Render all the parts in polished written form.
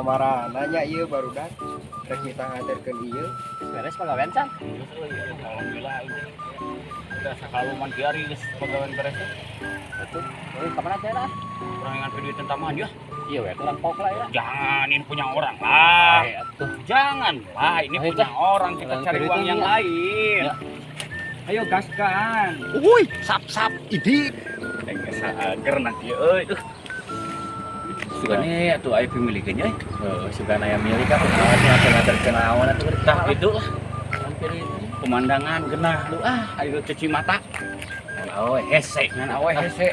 Kamarana nya ieu barudak rek minta nganterkeun ieu. Beres pagawean can? Alhamdulillah ini. Udah sakaluman kiari geus pagawean beres teh. Betul. Euy, kamana teh lah? Kurang ingat duit tambahan ya. Iya we, kurang pok lah ya. Jangan, ini punya orang lah. Eh, atuh. Jangan lah, ini Ayo, punya tah. Orang. Kita Orang cari duit uang yang ya. Lain. Ya. Ayo gaskan. Uy, sap sap idi. Eh, agar nanti euy. Sugane atuh aya pemilikannya euy. Heeh, sugan aya milik atuh ngatur-ngaturkeun naon atuh. Tah gitu lah. Hampir itu. Pemandangan genah lu ah, ayo cuci mata. Ngan awe hese. Ngan awe hese.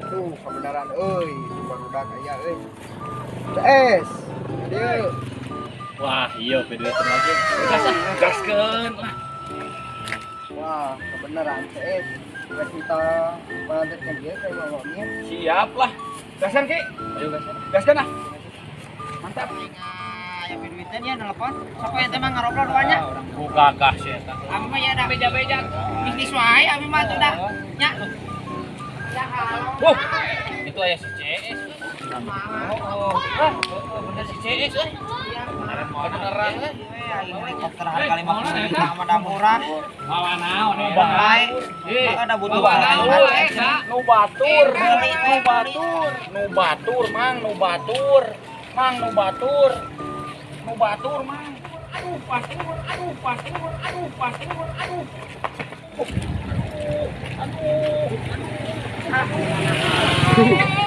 Tuh, kebenaran euy, itu barudak aya euy. CS. Dieu. Wah, iya video lagi. Gas ah, gaskeun lah. Wah, kebenaran CS. Rek minta nganterkeun ieu ka Imam Amin. Siap lah. Gaskan, Ki. Ayo guys. Gaskan ah. Mantap. Aya duitan ya nelpon. Sok we teh mah ngarobrol duanya. Ku gagah sih eta. Abi mah ya da beja-beja bisnis wae abi mah tuh dah. Nya. Ya halo. Wuh, itu aya si CS. Oh, ah, bener si CS euy. Beneran euy. Helikopter harga 50 juta mah da murah. Mawa naon ya? Bae. Eh, Maka da butuh mawa naon barang. eh, nu batur, Beli, nu batur, nu batur, Mang, nu batur. Mang, nu batur. Nu batur, Mang. Aduh, batur, aduh, batur, aduh, batur, aduh. Aduh, aduh, aduh.